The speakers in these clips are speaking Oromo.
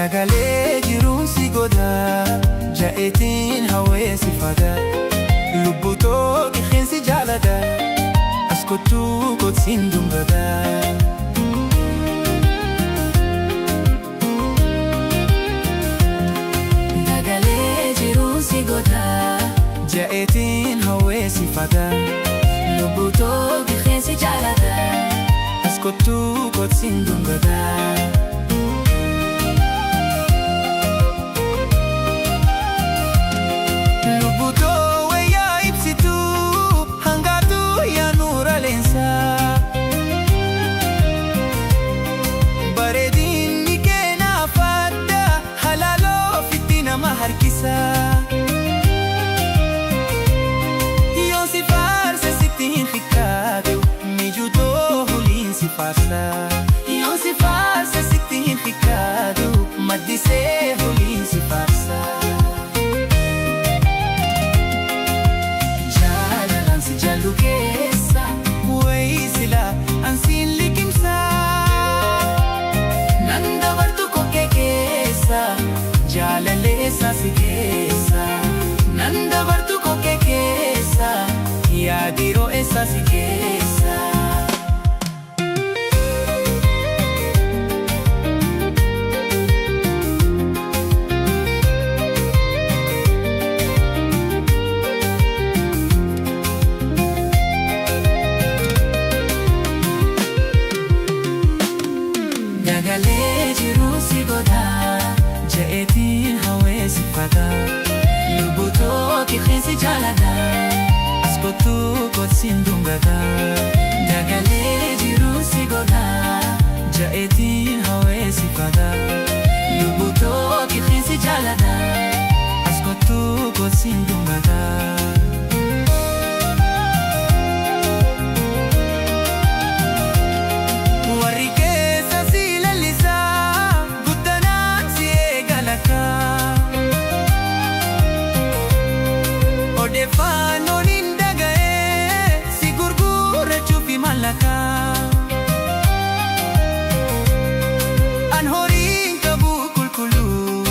Dagalee jiruun si godha, ja'eetiin hawwee si fada. Lubbuu too qixeensi jaalladha, as kottuu kottiin dhungata. Dagalee jiruun si godha, Ja'eetiin hawwee si fada. Lubbuu too qixeensi jaalladha, As kottuu kottiin dhungata. Lubbuu too wayyaa ibsituu, hangaatu yaa nuura leensaa. Bareedinni kee naaf adda, halaaloo ofitti nama harkisa. Yoon si faarse sitti hin xiqqaatu, mijutoo huliin si faarsa. Yoon si faarse sitti hin xiqqaatu, maddisee huliin si faarsa. Jaalalaan si jaallu keessa, wayii silaa ansiin liqimsaa. Nan dabartu kokkee keessa, jaalaleessa si keessa. Nan dabartu kokkee keessa, yaadiroo eessa si keessa. Dagalee jiruun si godha, Ja'eetiin hawwee si fada. Lubbuu too qixeensi jaalladha, As kottuu kottiin dhungata. Dagalee jiruun si godha, Ja'eetiin hawwee si fada. Lubbuu too qixeensi jaalladha, As kottuu kottiin dhungata. Warri keessa si lallisaa, guddanaan si eegalaka. Odeeffannoon hin dhaga'ee, si gurgurachuuf mallaqa. An horiin qabu qulqulluu,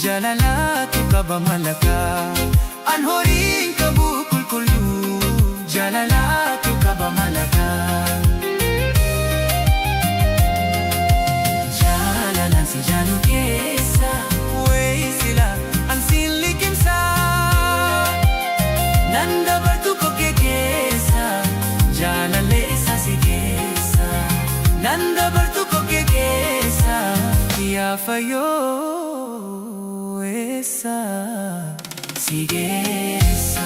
jaalalaatu qaba mallaqa. An horiin qabu qulqulluu, jaalalaatu qaba mallaqa. Jaalalaan si jaallu keessa, Wayii silaa ansiin liqimsaa. Nan dabartu kokkee keessa, jaalallee isa si keessa. Nan dabartu kokkee keessa, yaa fayyoo eessa Si keessa.